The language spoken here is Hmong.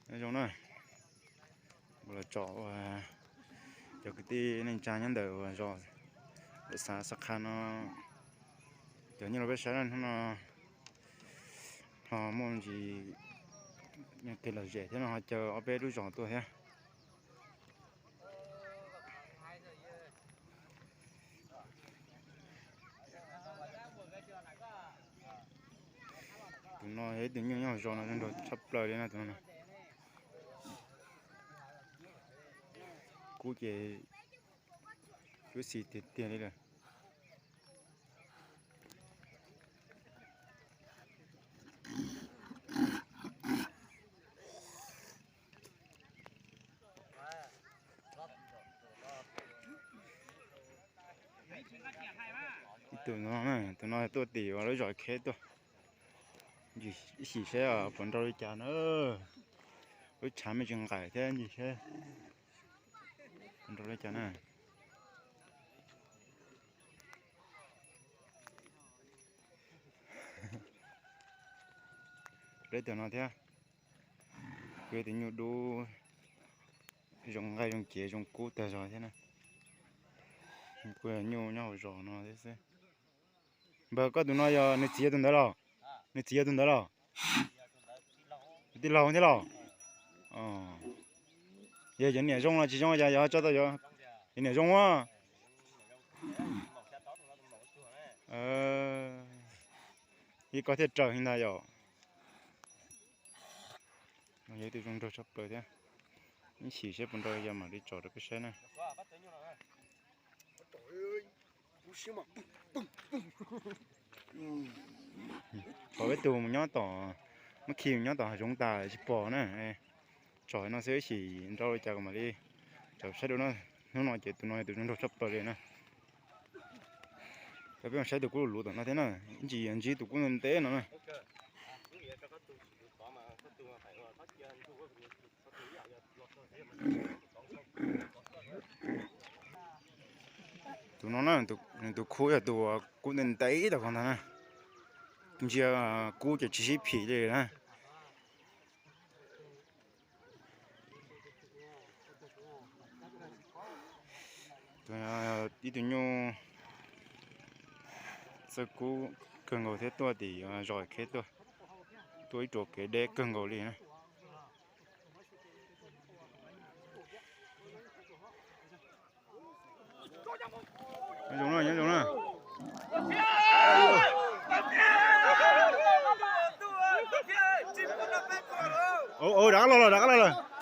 Nyob zoo na, kuv los tsom ua cov kwv tij neej tsa nyob ntawm zos, ntawm xav Xav Qha no, cov nyob los peb saib na, hnub no ho muaj ntsis tig lom zem thiab no ho caw ob peb lub zos tuaj thiab. Tus no yog ib tug nyuj nyob hauv zos no zoo nraug tshaj plaws li na tus no. Kub ces cuab xis tiag tiag li lawm. Ib tug no, tus no tuaj tim lub zos Kheb tuaj. Ib xyim seb puas nrau li cas na. Lub tshav me tsis nqaim thiab ntsis seb puas nrau li cas na. Peb tus no thiab, kuj yog tus nyuj dub, zoo nqaij zoo cev zoo kub tag zog thiab na. Kuj yog nyuj nyob hauv zos no thiab xwb. Npawg, koj tus no yog nws txiv yog tus ntawd los? Nws txiv yog tus ntawd los? Tus tij laug thiab los? Yog cov niam zoo los tsis zoo cas yog tso tau yog cov niam zoo a? Ib koj thiaj raws li ntag yom. Yog ib tug zoo nraug tshaj plaws thiab. Ib xyim seb puas nrau yog mam li tsom rau peb saib na. Pom peb tus mus nyob tom, muab khi mus nyob tom hav zoov tas tsis pom na. Tsom no xwb ib xyim nrau li cas kuv mam li tsom saib dua na. Hnub no ces tus no yog tus zoo nraug tshaj plaws li na. Cov peb mus saib tus kub luv tom no thiab na, ib ntsis ntsib tus kub ntev ntev no na. Tus no na, nws tus khub yog tus kub ntev ntev tom ko ntag na. Ntsia kub ces tsis sib phim li na. Ib tug nyuj txawj kub kawg nkaus thiab tuaj tim zos Kheb tuaj, tuaj ib ruam kev deb kawg nkaus li na. Nyob zoo na, nyob zoo na. Ua, rov qab los lawm, rov qab los lawm.